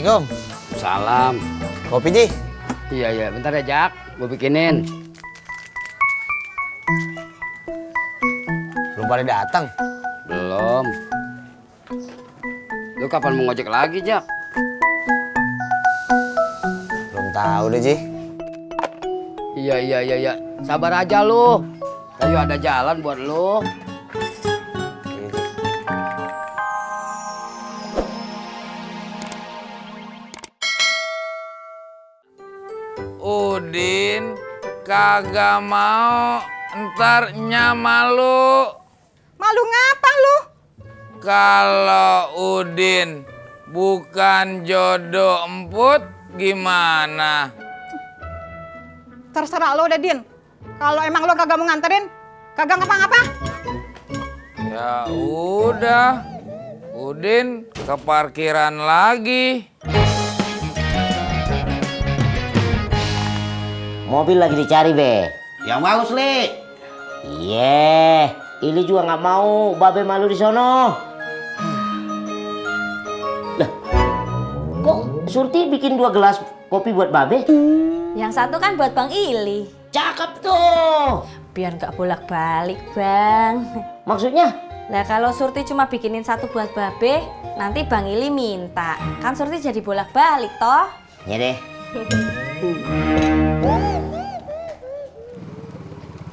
Assalamualaikum. Salam. Kopi, Ji. Iya, bentar ya, Jak. Gue bikinin. Belum pada datang. Belum. Lu kapan mau ngojek lagi, Jak? Belum tahu deh, Ji. Iya. Sabar aja lu. Ayo ada jalan buat lu. Udin kagak mau, ntar malu. Malu ngapa lu? Kalau Udin bukan jodoh emput gimana? Terserah lo deh, Din. Kalau emang lo kagak mau nganterin, kagak ngapa-ngapa. Ya udah, Udin ke parkiran lagi. Mobil lagi dicari, Be. Yang bagus, Li. Iya, Ili juga nggak mau, Babe malu di sono. Lah, kok Surti bikin 2 gelas kopi buat Babe? Yang satu kan buat Bang Ili. Cakep tuh. Biar nggak bolak-balik, Bang. Maksudnya? Lah kalau Surti cuma bikinin satu buat Babe, nanti Bang Ili minta. Kan Surti jadi bolak-balik, toh? Ya deh.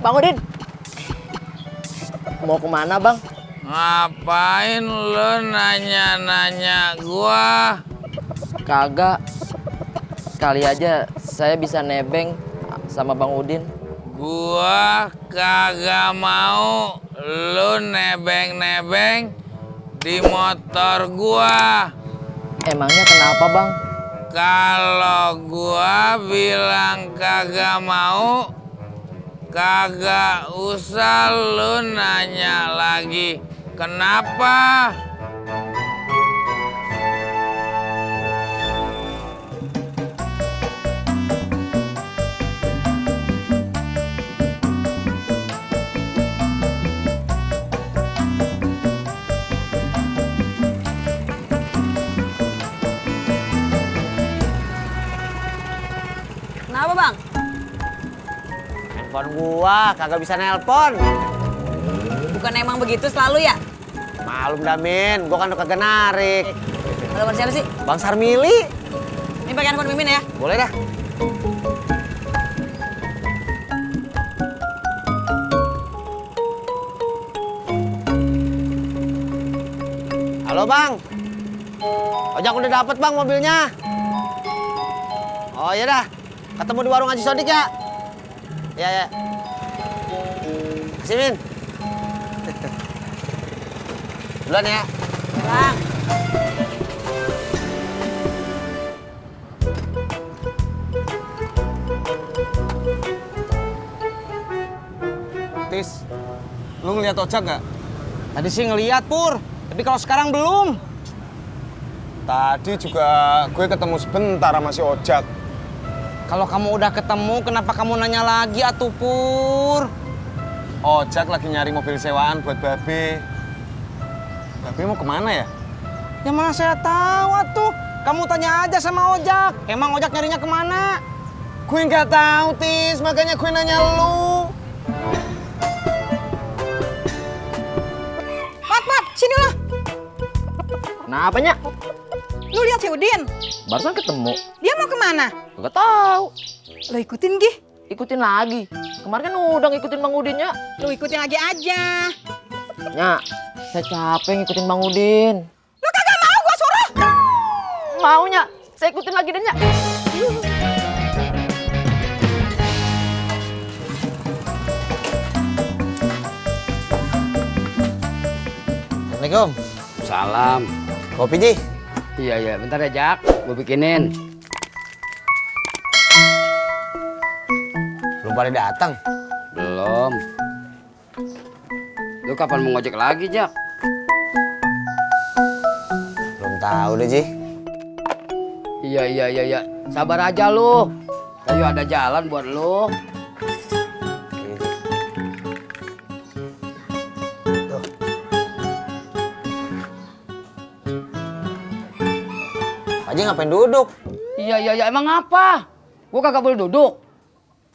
Bang Udin. Mau kemana, Bang? Ngapain lo nanya-nanya gua? Kagak. Kali aja saya bisa nebeng sama Bang Udin. Gua kagak mau lu nebeng-nebeng di motor gua. Emangnya kenapa, Bang? Kalau gua bilang kagak mau, kagak usah lu nanya lagi. Kenapa? Kenapa, Bang? Handphone gua kagak bisa nelpon. Bukan emang begitu selalu ya? Malum Damin, gua kan udah kagak narik. Telepon siapa sih? Bang Sarmili. Ini pakai handphone Mimin ya? Boleh dah. Halo, Bang. Ojak udah dapet, Bang, mobilnya. Oh, iya dah. Ketemu di warung Haji Sodik ya? Ya. Kasih, Min. Duluan ya. Bang. Tis, lu ngeliat Ojak gak? Tadi sih ngeliat, Pur. Tapi kalau sekarang belum. Tadi juga gue ketemu sebentar sama si Ojak. Kalau kamu udah ketemu, kenapa kamu nanya lagi, atuh, Pur? Ojak lagi nyari mobil sewaan buat Babe. Babe mau kemana ya? Ya mana saya tahu, atuh. Kamu tanya aja sama Ojak. Emang Ojak nyarinya kemana? Gue nggak tahu, Tis. Makanya gue nanya lu. Mat, sini lah. Kenapa, Nyak? Lu lihat si Udin. Barusan ketemu. Dia mau kemana? Gak tahu. Lo ikutin, Gih. Ikutin lagi. Kemarin kan udah ngikutin Bang Udin, Nyak. Lu ikutin lagi aja. Nyak, saya capek ngikutin Bang Udin. Lu kagak mau gua suruh. Mau, Nyak. Saya ikutin lagi deh, Nyak. Assalamualaikum. Salam. Kopi, Ji. Iya, bentar ya, Jak. Gue bikinin. Belum pada datang. Belum. Lu kapan mau ngojek lagi, Jak? Belum tahu deh, Ji. Iya. Sabar aja lu. Ayo ada jalan buat lu. Haji ngapain duduk? Iya, emang apa? Gua kagak boleh duduk.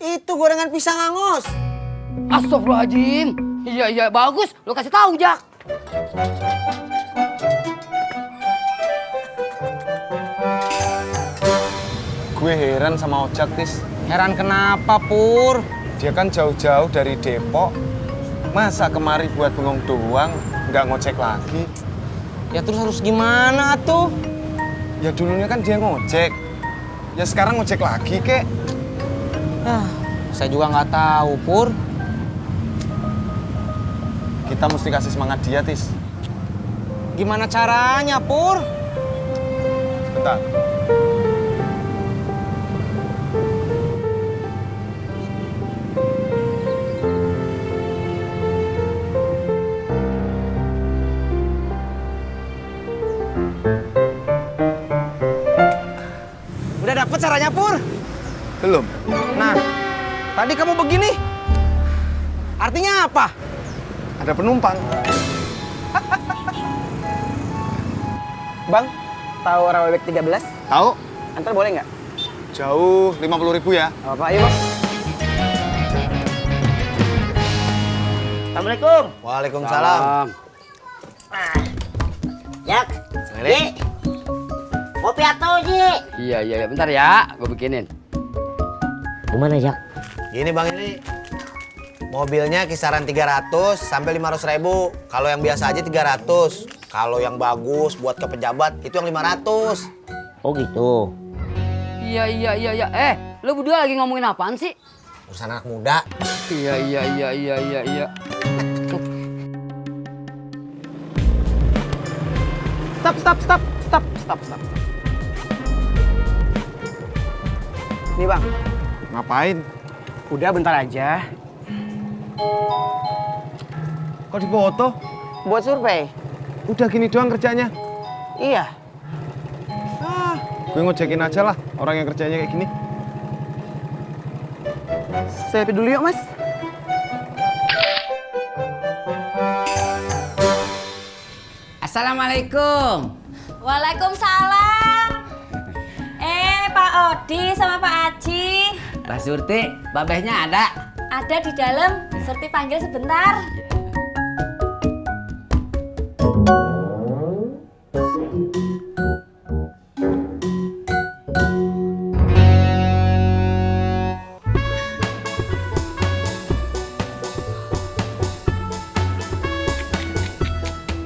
Itu gorengan pisang angus. Astagfirullahaladzim. Iya, bagus. Lu kasih tahu, Jak. Gue heran sama ojek, Tis. Heran kenapa, Pur? Dia kan jauh-jauh dari Depok. Masa kemari buat bengong doang, nggak ngojek lagi? Ya terus harus gimana tuh? Ya dulunya kan dia ngojek. Ya sekarang ngojek lagi, kek. Saya juga nggak tahu, Pur. Kita mesti kasih semangat dia, Tis. Gimana caranya, Pur? Bentar. Udah dapet caranya, Pur? Belum. Nah, tadi kamu begini. Artinya apa? Ada penumpang. Bang, tahu rawa bebek 13? Tahu? Antar boleh nggak? Jauh, 50.000 ya. Apa, ayo Bang. Assalamualaikum. Waalaikumsalam. Jak. Ji. Kopi atau Ji? Iya, bentar ya. Gua bikinin. Gimana, Jak? Gini Bang, ini mobilnya kisaran 300 sampai 500.000. Kalau yang biasa aja 300. Kalau yang bagus buat ke pejabat itu yang 500. Oh gitu. Iya. Lu berdua lagi ngomongin apaan sih? Urusan anak muda. Iya. Stop. Nih Bang, Ngapain? udah bentar aja. Kok dipoto? Buat survei. Udah gini doang kerjanya. Iya. Gue ngojekin aja lah orang yang kerjanya kayak gini. Selfie dulu yuk, Mas. Assalamualaikum. Waalaikumsalam. Pak Odi sama Pak Aji. Mbak Surti, babehnya ada? Ada di dalam. Surti panggil sebentar.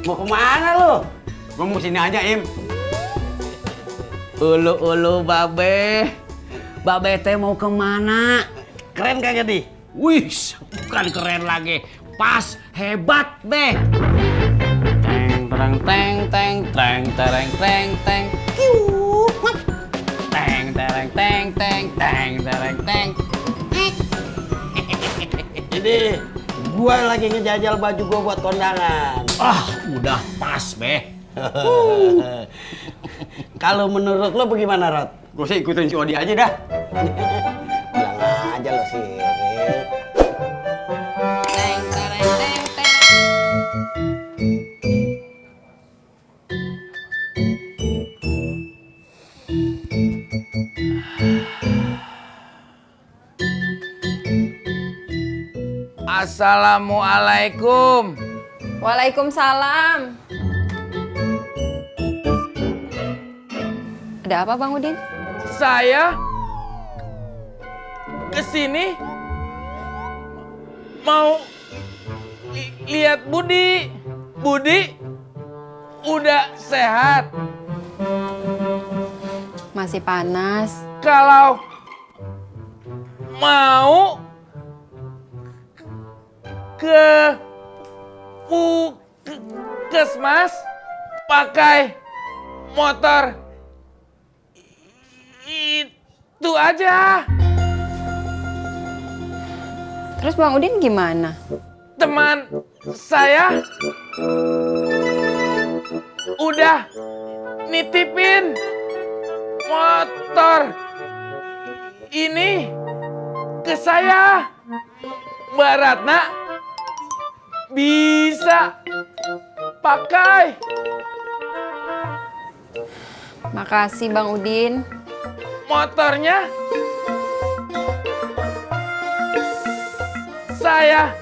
Mau kemana lu? Gua mau sini aja, Im. Ulu babe. Babe teh mau kemana? Keren kagak di? Wih, bukan keren lagi. Pas, hebat, be. Teng. Kiu. Teng. Jadi, gua lagi ngejajal baju gua buat kondangan. Ah, udah pas, be. Kalau menurut lo bagaimana, Rod? Gue sih ikutin si Odi aja dah. Bilang aja lo sih. Assalamualaikum. Waalaikumsalam. Ada apa Bang Udin? Saya kesini mau lihat Budi. Budi udah sehat. Masih panas. Kalau mau ke puskesmas pakai motor itu aja. Terus Bang Udin gimana? Teman saya udah nitipin motor ini ke saya. Mbak Ratna bisa pakai. Makasih Bang Udin. Motornya saya